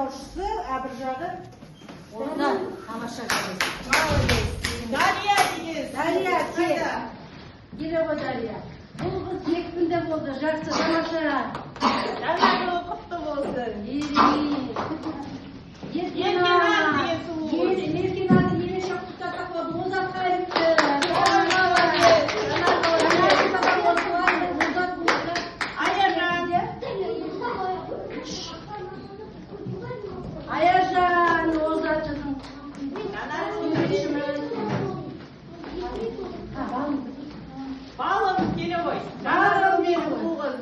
орындаушысы, а бір жағы Озат, тамаша. Молодец. Дария деген. Дария, кел. Келе ғой, Дария. Бұл қыз екпінді болды, жақсы, тамаша. Жаңа жылы құтты болсын. Еркенар деген сұлу қыз. Еркенарды ерекше құттықтасақ болады. Озат қайыпты. Молодец. Озат болды. Аяжан. Аяжан, Озат біздің Жаңа жыл. суретшіміз. Балым келе ғой. Жаңа жыл мен сұлу қыз.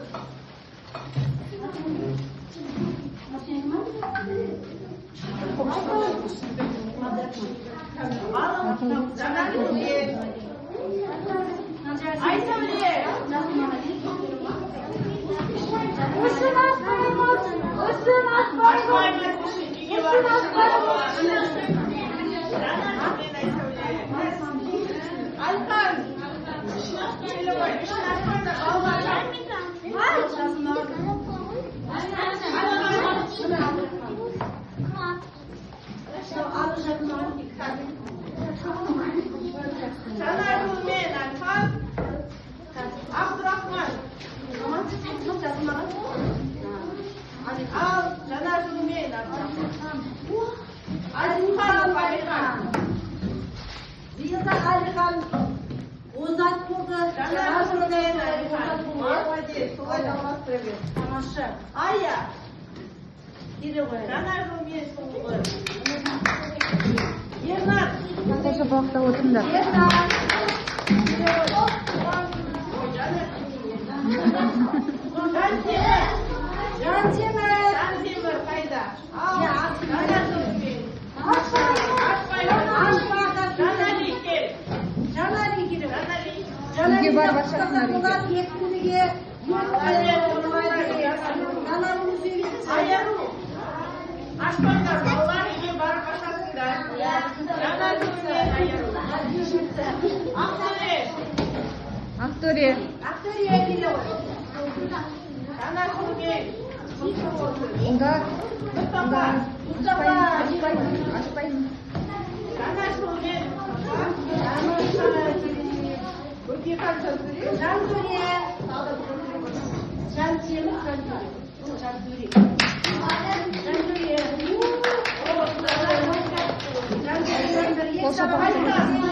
Балым жаңа жылмен. Айсәуле. Ішін ашпаймыз, ішін ашпаймыз. Ашпаймыз, ішін үйге барып ішін. Жаңа жылмен, Айсәуле. Алхан. Келе ғой. Ішін ашпаңдар, балалар. Жаңа жылмен, Алхан. Абдурахман. Ал, жаңа жылмен, Абдурахман. Әзімханов Әлихан. Биыл да Әлихан озат болды. Жаңа жылмен, Әлихан. Молодец, солай жалғастыра бер. Тамаша. Ая, Келе ғой. жаңа жылмен, сұлу қыз. Ернар. Қол шапалақтап отырыңдар. Ернар. Ой, жаңа Жантемір. Жантемір. Жантемір қайда? Ал, Иә, жаңа жылмен. Ашпаймыз. Ашпа. Жанали, кел. Жанали келе ғой. Жанали. Жанали Үйге барып құттықтасақ ашасыңдар. болады екпіндіге. Молодец. Жаналыны сөйлесін. Аяру. Ашпаңдар, балалар, үйге барып ашасыңдар. Жаңа жылмен, Аяру. Ақтөре. Ақтөре. Ақтөре келе ғой. Жаңа жылмен. Құтты болсын. Ұлдар. Мұстафа. Мұстафа. Ашпаймыз, ашпаймыз. Жаңа жылмен, Мұстафа. Тамаша, керемет. Бөкейхан Жантөре. Жантөре. Жантемір, Жантөре. Бұл Жантөре. Жантөре. Жантөре, Қол шапалақтап.